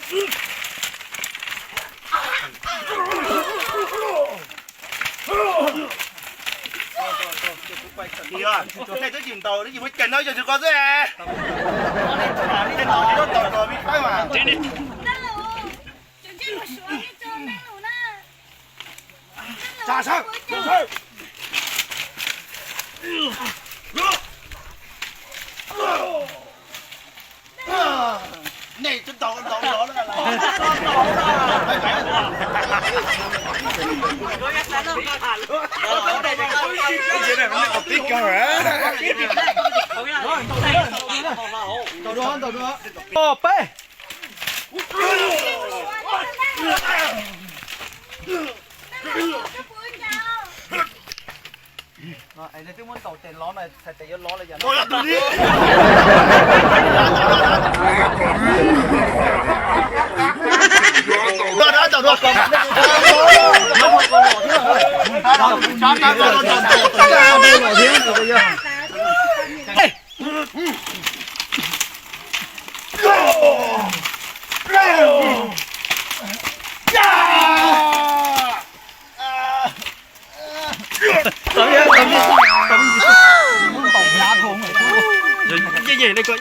Twb tsis ntaus, twb tsis muaj cai no, yog tsis koj xwb. Nej twb ntaus ntaus los. Peb. Twb muab ntaus tes lov no, txhais tes yuav lov los yog. Yeej yeej li ko.